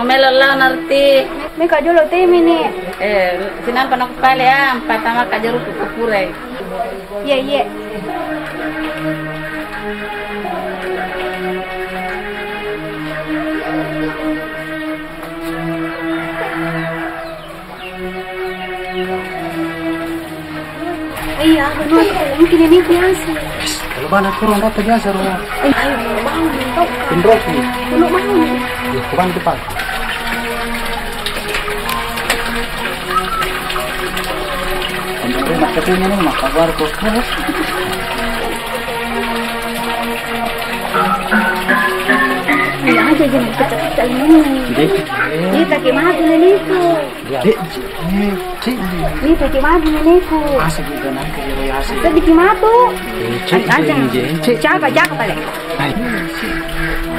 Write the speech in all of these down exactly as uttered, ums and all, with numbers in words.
Melo lao narti. Meka jolo temi ni. Eh, sinampa nakupale ah, patama kajaru kukurai. Iya, iya. Iya, benar. Mungkin ini biasa. Kalau bana kurang dapat biasa rumah. Eh, ayo, bangun, tau. Indroki. Belum bangun. Ya, aku bantu, Pak. Ini rumah ketuanya nih, maka baru kok. Iya, aja jangan kecil-kecil ini. Jadi, ini pakai madu nih, tuh. Iya. Eh, eh, cik. Ini pakai madu nih, tuh. Asik juga nanti, ya, asik. Sedikit madu. Eh, cik, An-, aja. Cik, cik. Siapa, siapa, Pak? Hai.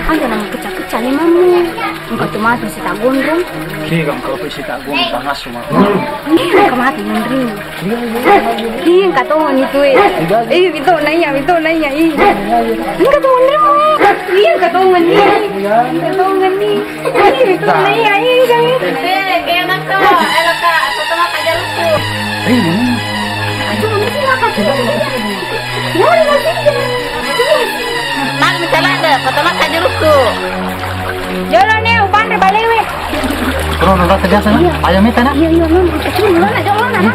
Aja nama kecil-kecil nih, Mamu. Engkau tuh madu sita gondrong. Iya, kan kalau sita gondrong, panas semua. Ini kemati, Nandri. Ih, engka tongeng itu, eh. Ih, itu naiya, itu naiya, ih. Engka tongeng, eh. Ih, engka tongeng, ih. Engka tongeng, ih. Ih, itu naiya, ih, kami. Eh, kena kau, enak kak, aku tengah kajar lucu. Aduh, ini sih makan. Woi, masih. Nak, misalnya ada, pertama kajar lucu. Jolo ne, upanre balewe. Bro, lo kerja sana? Iya. Ayo, mita, nak. Iya, iya, lo, lo, lo, lo, lo, lo, lo.